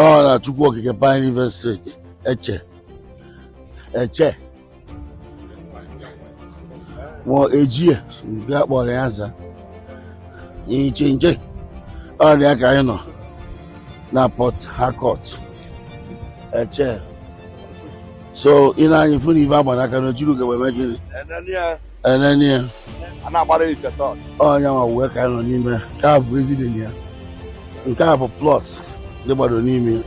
Ọ na Chukwu Okike Pine River Street, Eche Eche ma ejie nke a kpọrọ ya za nche nche. Ọ dị ya ka anyị nọ na Port Harcourt, Eche. So ị na-anya fụ na ife agba n'aka na ojiri ugegbe eme gịnị? Enene ya. A na-agbara ife tọch. Ọnya nwa wee ka anyị nọ n'ime. Nke a bụ ezi dị na ya. Nke a bụ plot dị gbado n'ime ya.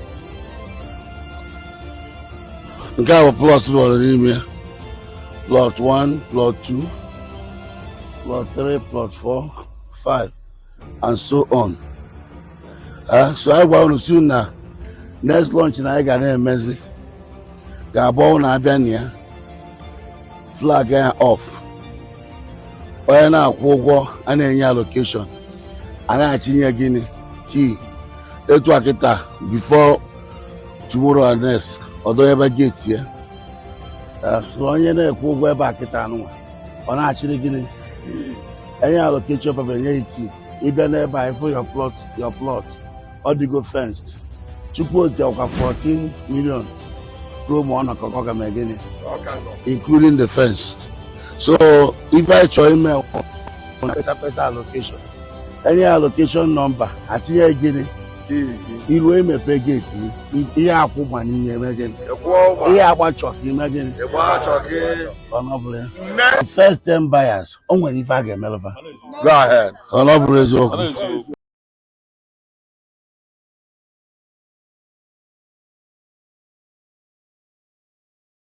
Nke a bụ plot dị gbado n'ime ya: plot 1, plot 2, plot 3, plot 4, 5 and so on. So anyị gwa unu soon na next launch na anyị ga na-emezi ga-abụ unu abịa na ya, flag ya off. Onye na-akwụ ụgwọ a na-enye allocation, a na-achịnye gịnị? Key. Etu a kịta, before tomorrow and next, ọdọ ebe gate ya. So onye na-ekwu ụgwọ ebe a kịta anụnwa, ọ na-achịrị gịnị? Enye allocation paper, enye gị key. Ịbịa n'ebe a, ịfụ your plot. Your plot ọ dịgo fenced. Chukwu Okike ọkwa 14 million ruo ma ọ nọkọ ka ọ ga mee gịnị? Including the fence. So ife anyị chọrọ ime, pesa pesa allocation, enye allocation number, atinye gịnị? Iruo, emepe gate, ihe akwụ gba n'ime, eme gịnị? Ihe agba chọka, ime gịnị? Ọ bụrụ ya, first 10 buyers, o nwere ife a ga-emelụfa. Go ahead. Ọ bụrụ eziokwu.